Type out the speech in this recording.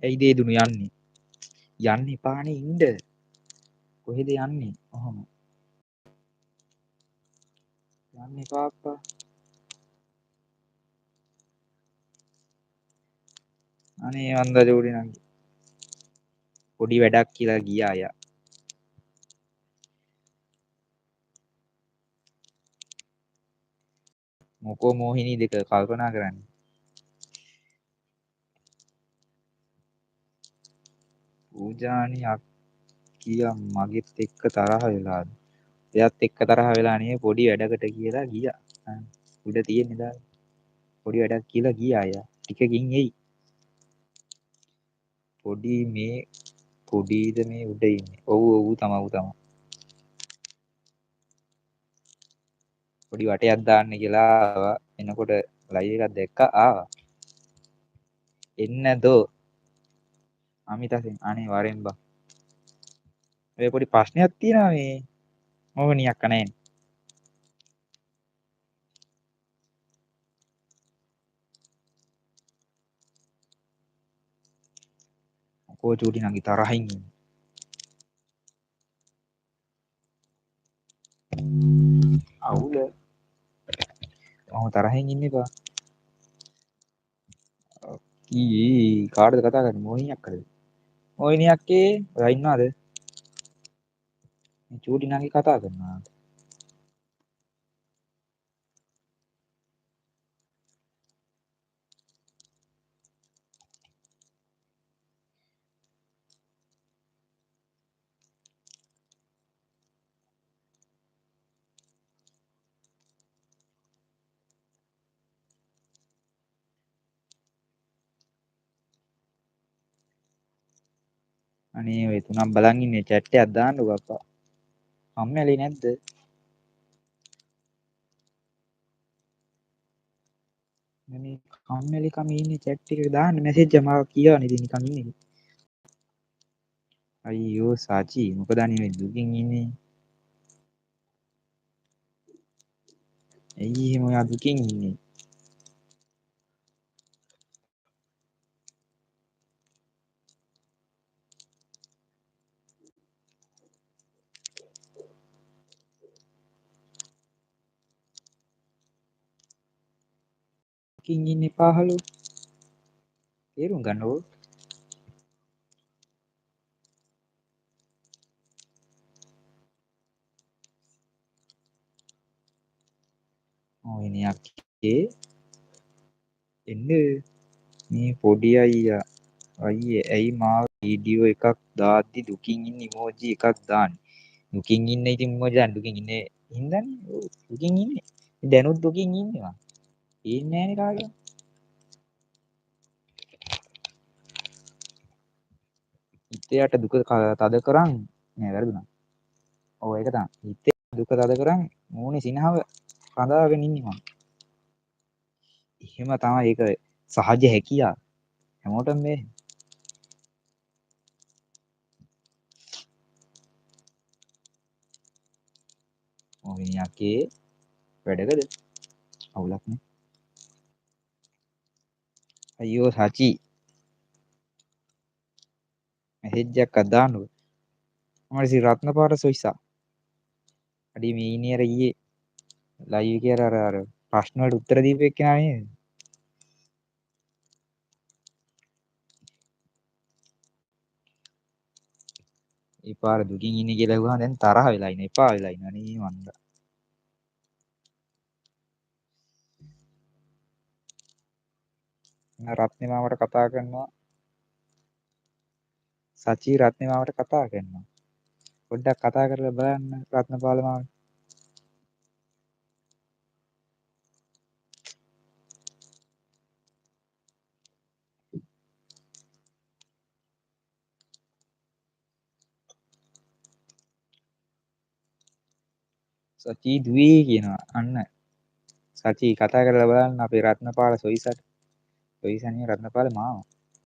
ඇයි දේදුණු යන්නේ? යන්න එපානේ ඉන්න. කොහෙද යන්නේ? ඔහොම. යන්න එපා අප්පා. අනේ වන්දා චූටි නංගි. පොඩි වැඩක් කියලා ගියා අයා. මොකෝ මෝහිනී දෙක කල්පනා කරන්නේ. පූජානි අක්කියා මගෙත් එක්ක තරහ වෙලාද? එයත් එක්ක තරහ වෙලා නේ පොඩි වැඩකට කියලා ගියා. උඩ තියෙන්නේ දාලා. පොඩි වැඩක් කියලා ගියා අයා. ටිකකින් එයි. පොඩි මේ පොඩීද මේ උඩ ඉන්නේ. ඔව් ඔව් තමයි ඔව් තමයි. පොඩි වටයක් දාන්න කියලා ආවා. එනකොට ලයිව් එකක් දැක්කා ආවා. එන්න දෝ අමිතසෙන් අනේ වරෙන් බං. ඔය පොඩි ප්‍රශ්නයක් තියෙනවා මේ. මොහොනි අක්කා නෑනේ. මොකෝ චූටි නංගි තරහින් ඉන්නේ. අවුල. ඔහොම තරහින් ඉන්න එපා. කී කාටද කතා කරන්නේ මොහිනි අක්කද? මොහිනි අක්කේ ඔයා ඉන්නවද? මේ චූටි නංගි කතා කරනවා. අනේ ඔය තුනක් බලන් ඉන්නේ චැට් එකක් දාන්නකෝ අප්පා. කම්මැලි නැද්ද? මේ කම්මැලි කම ඉන්නේ චැට් එකක දාන්න මැසේජ් එක මාව කියවන ඉතින් නිකන් ඉන්නේ. අයියෝ සාචි මොකද අනේ මේ දුකින් ඉන්නේ? ඇයි එහෙම ඔයා දුකින් ඉන්නේ? දුකින් ඉන්න එපා හලෝ. තේරුම් ගන්නකෝ. මොහිනි අක්කේ එන්න මේ පොඩි අයියා අයියේ ඇයි මාව වීඩියෝ එකක් දාද්දි දුකින් ඉන්න ඉමෝජි එකක් දාන්නේ? දුකින් ඉන්න ඉතින් ඉමෝජි දාන්න දුකින් ඉන්නේ හින්දානේ. ඔව් දුකින් ඉන්නේ. දැනුත් දුකින් ඉන්නේ මං. පේන්නේ නෑනේ කාගේවත්. හිතේ යට දුක තද කරන් නෑ වැරදුනා. ඔව් ඒක තමයි. හිතේ දුක තද කරන් මූණේ සිනහව රඳාගෙන ඉන්නේ මං. එහෙම තමයි ඒක සහජ හැකියාව. හැමෝටම මේ මොහිනි අක්කේ වැඩකද? අවුලක් නේ. අයියෝ සචි මැසේජ් එකක් දාන්නකෝ. මම සි රත්නපාට සොයිසා. අඩේ මේ ඉන්නේ අර ඊයේ ලයිව් එකේ අර අර අර ප්‍රශ්න වලට උත්තර දීපු එක්කෙනා නේද? ඒ පාර දුකින් ඉන්නේ කියලා ඇහුවම දැන් තරහ වෙලා ඉන්න එපා වෙලා ඉන්න අනේ මන්ද. රත්නේ මාමට කතා කරනවා. සචි රත්නේ මාමට කතා කරනවා. පොඩ්ඩක් කතා කරලා බලන්න රත්නපාල මාමට. සචි දුවේ කියනවා. අන්න සචි කතා කරලා බලන්න අපේ රත්නපාල සොයිසට. සොයිසා නෙවෙයි රත්නපාල මාමා.